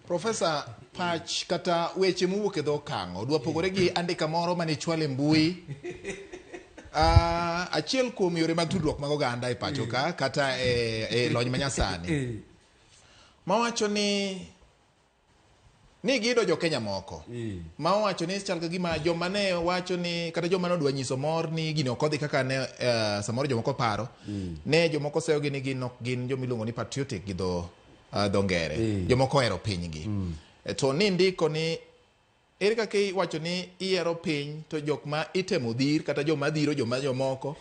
Profesa, pach kata weche mowuok e dho Okang'o dwa pogore gi andika moro mane ichwalo e mbui. Achiel kuom yore mag tudruok mag oganda e pacho ka kata e lony manyasani mawacho ni giyudo jo Kenya moko ma owacho ni chal ka gima joma ne wacho ni kata joma ne odwa nyiso mor ni gini ok odhi kaka ne samoro jomoko paro ne jomoko seyogi ni gin ok gin joma iluongo ni patriotic gi dho ngere jomoko ohero pinygi. To ni ndiko ni ere kaka iwacho ni ihero piny to jok ma itemo dhir kata joma dhiro joma jomoko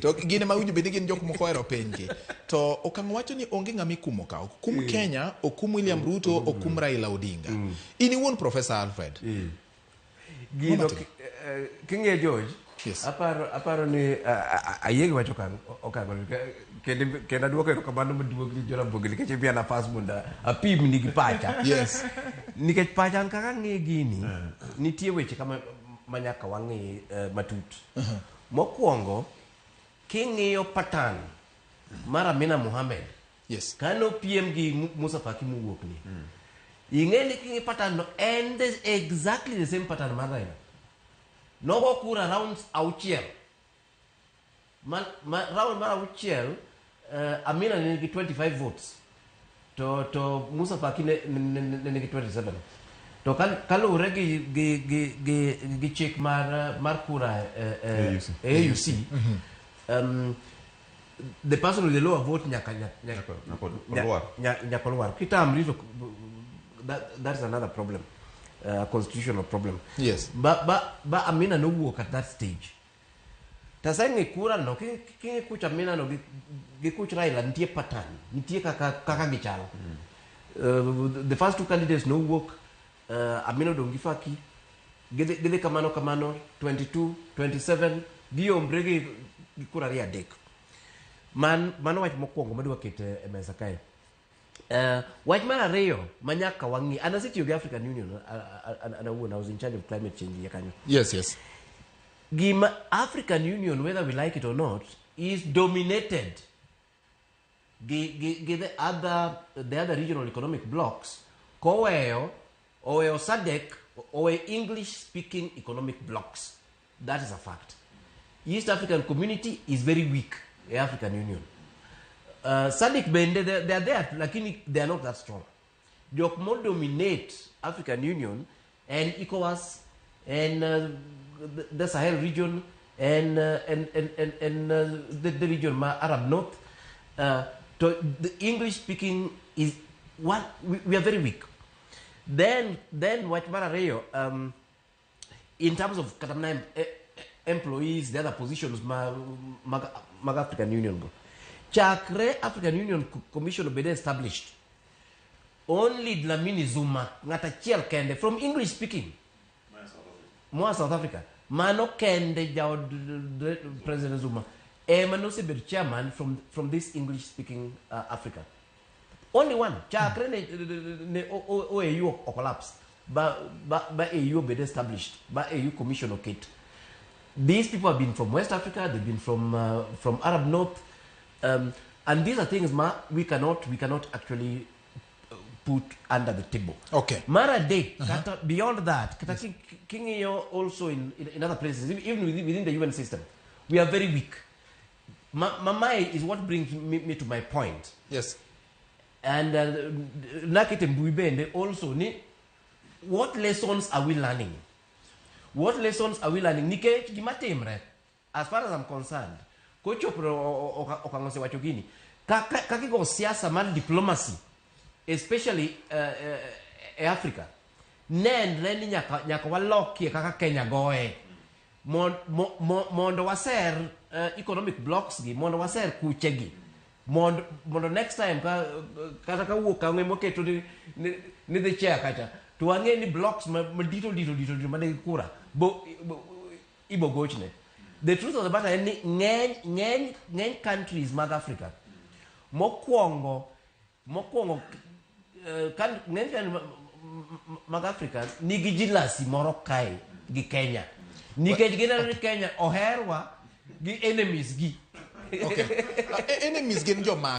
to gin ema winjo bed ni gin jok moko ohero pinygi. To Okang'o wacho ni onge ng'ama ikumo ka. Ok kum Kenya, ok kum William Ruto, ok kum Raila Odinga. In iwuon Professor Alfred. Gino Mama timo. King'iyo George, aparo ni ayie gi wach Okang'o kendo aduoko erokamano maduong' ni Joramogi nikech imiya nafas mondo apimni gi pacha. Nikech pacha an kaka ang'iye gini, nitie weche kama ma nyaka wang'i matut. Mokwongo, king'iyo pattern mar Amina Mohamed, kane opiem gi Musa Faki mowuok ni, ing'e ni king'i pattern no en exactly the same pattern mar Raila. Nogo kura rounds auchiel. Ma round mar auchiel, Amina ne nigi 25 votes to Musa Faki ne nigi 27. To kaluwore gi chik mar kura AUC. AUC, the person with the lower vote nyaka Nyaka olwar. Nyaka olwar. Kitamri to that is another problem, constitutional problem. Ba Amina nowuok at that stage. Taseng'i kura no, king'i kuch Amina no gi kuch Raila nitie pattern, nitie kaka gichal. The first two candidates nowuok, Amina odong' gi Faki, gidhi kamano kamano, 22, 27, giombre gi kura ariyo adek. Mano wach mokwongo madwa keto e mesa kae. Wach mar ariyo ma nyaka wang'i, an asetiyo gi African Union, an awuon, I was in charge of climate change iye kanyo. Gima African Union, whether we like it or not, is dominated gi the other regional economic blocks koweyo oweyo SADC, oweyo English speaking economic blocks. That is a fact. East African Community is very weak e African Union. SADC bende they are there, lakini they are not that strong. Jok mo dominate African Union and ECOWAS and the Sahel region and the region ma Arab North. To the English speaking is one, we are very weak. Then wach mar ariyo, in terms of kata mana employees, the other positions mag African Union go. Chakre African Union Commission obed established, only Dlamini Zuma, ng'at achiel kende from English speaking moa South Africa, mano kende jaod President Zuma ema nosebedo chairman from this English speaking Africa. Only one. Chakre ne OAU o collapse ba AU obed established, ba AU Commission oket. These people have been from West Africa, they've been from Arab North, and these are things ma we cannot actually put under the table. Mar adek, kata beyond that, kata king'iyo also in other places, even within the UN system, we are very weak. Mae is what brings me to my point. And nakete mbui bende also ni what lessons are we learning? What lessons are we learning? Nikech gima timre, as far as I'm concerned, kochopo okang' osewacho gini, kaka igo siasa mar diplomacy, especially e Africa, nenre ni nyaka walokie kaka Kenya goye. Mondo waser economic blocks gi, mondo waser kuche gi, mondo next time ka kata ka wuok kang'e moketo ni dhi chair kacha to wang'e ni blocks ma dito dito dito dito manigi kura bo ibo gochne. The truth of the matter en ni ng'eny countries mag Africa mokwongo ng'eny countries mag Africa nigi jealousy moro kae gi Kenya nikech gineno ni Kenya oherwa gi enemies gi. Okay. Enemies gin joma